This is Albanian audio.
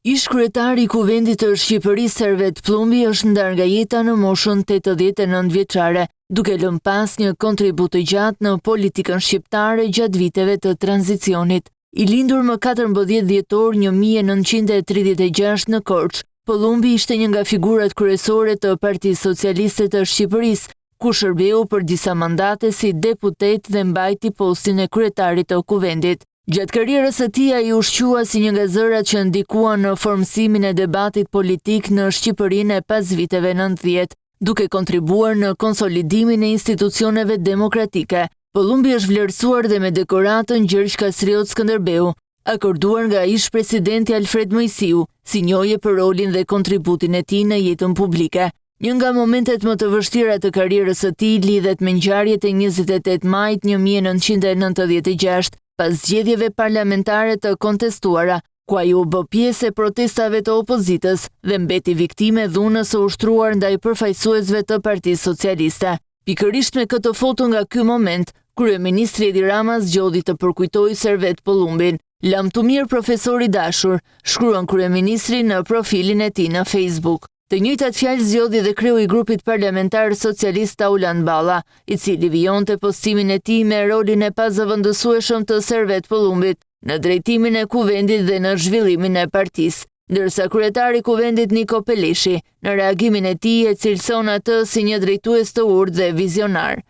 Ish-kryetari i Kuvendit të Shqipërisë Servet Pëllumbi është ndarë nga jeta në moshën 89 vjeçare, duke lënë pas një kontribut të gjatë në politikën shqiptare gjatë viteve të tranzicionit. I lindur më 14 dhjetor 1936 në Korçë, Pëllumbi ishte një nga figurat kryesore të Partisë Socialiste të Shqipërisë, ku shërbeu për disa mandate si deputet dhe mbajti postin e kryetarit të Kuvendit. Gjatë karrierës së tij ai u shqua si një nga zërat që ndikuan në formësimin e debatit politik në Shqipërinë e pas viteve 90, duke kontribuar në konsolidimin e institucioneve demokratike. Pëllumbi është vlerësuar dhe me dekoratën Gjergj Kastriot Skënderbeu, akorduar nga ish-presidenti Alfred Moisiu, si njohje për rolin dhe kontributin e tij në jetën publike. Një nga momentet më të vështira të karrierës së tij lidhet me ngjarjet e 28 majit 1996, pas zgjedhjeve parlamentare të kontestuara, ku ai u bë pjesë e protestave të opozitës dhe mbeti viktimë e dhunës së ushtruar ndaj përfaqësuesve të Partisë Socialiste. Pikërisht me këtë foto nga ky moment, kryeministri Edi Rama zgjodhi të përkujtojë Servet Pëllumbin. Lamtumirë profesor i dashur, shkruan kryeministri në profilin e tij në Facebook. Të njëjtat fjalë zgjodhi dhe kreu i grupit parlamentar socialist Taulant Balla, i cili vijonte postimin e tij me rolin e pazëvendësueshëm të Servet Pëllumbit në drejtimin e Kuvendit dhe në zhvillimin e partisë. Ndërsa kryetari i Kuvendit Niko Peleshi, në reagimin e tij e cilëson atë si një drejtues të urtë dhe vizionar.